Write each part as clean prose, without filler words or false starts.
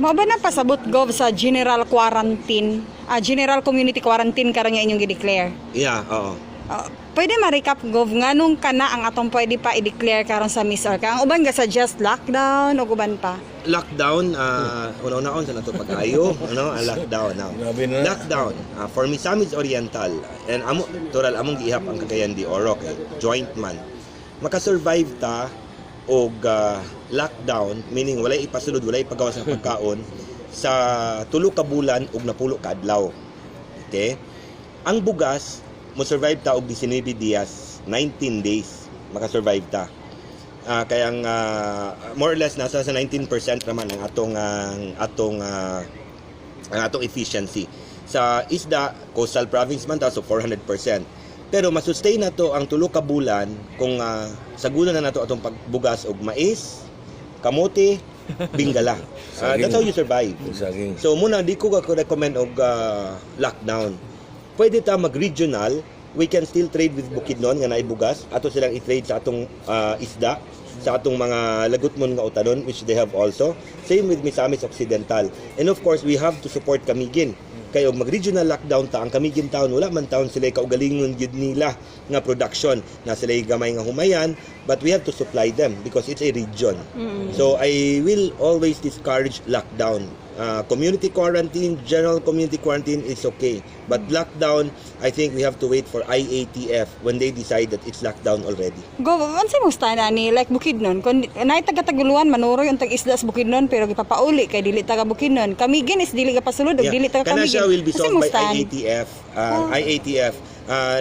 Mao ba na pasabot, Gov, sa general quarantine, general community quarantine karon nga inyong gi-declare? Yeah, oo. Pwede ma-recap, Gov, nganong kana ang atong pwede pa i-declare karon sa MISORCA? Ang uban ga suggest lockdown ug uban pa. Lockdown, una-unaon sa nato pag-ayo, ano, ang lockdown now. Grabe na. Lockdown, for Misamis Oriental, and amo, toral, among giihap ang Cagayan de Oro, kay joint man. Makasurvive ta og lockdown, meaning walay ipasulod, walay ipagawas sa pagkaon, sa 3 ka bulan ug 90 ka adlaw. Okay? Ang bugas, mo survive ta og 19 dias, 19 days, makasurvive ta. Kaya ang more or less nasa sa 19% naman ang atong efficiency. Sa isda, coastal province man ta, so 400%. Pero masustain na to ang 3 ka bulan kung sagulan na nato atong pagbugas og mais, kamote, binggala. That's how you survive. Saging. So muna di ko ka recommend og lockdown. Pwede ta mag-regional, we can still trade with Bukidnon nga naay bugas, ato silang i-trade sa atong isda, sa atong mga lagutmon nga utanon, which they have also. Same with Misamis Occidental. And of course, we have to support Camiguin. Kay og mag-regional lockdown ta, ang Camiguin town wala man town sila kaugalingon gyud nila nga production na sila gamay nga humayan, but we have to supply them because it's a region. So I will always discourage lockdown. Community quarantine, general community quarantine is okay. But lockdown, I think we have to wait for IATF when they decide that it's lockdown already. Gov, unsay mong stand ani like Bukidnon? Kung naay taga Taguluan, manuroy ang tag isda sa Bukidnon pero gipapauli kay dili taga Bukidnon. Camiguin is dili ka pasulod ug dili taga Kana Camiguin. Siya will be Unsay solved mong by stand? IATF. IATF,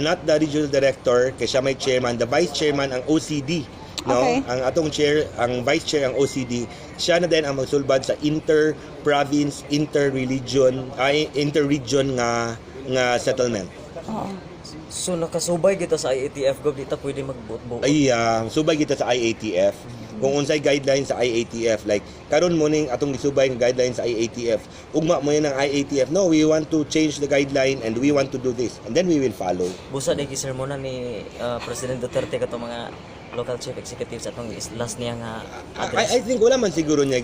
not the regional director, kay siya may chairman, the vice chairman ang OCD. No? Ang atong chair, ang vice chair ang OCD, siya na din ang magsulbad sa inter-province, inter-religion, ay inter-region nga settlement. So nakasubay kita sa IATF, Gov, di ta pwede magbuot-buot. Ay, subay kita sa IATF. Kung unsay guidelines sa IATF, like karon mo ning atong gisubay nga guidelines sa IATF. Ugma mo yun ang IATF. "No, we want to change the guideline and we want to do this." And then we will follow. Busa di gisermonan ni President Duterte kato mga local chief executives atong last niya nga address. I think wala man siguro niya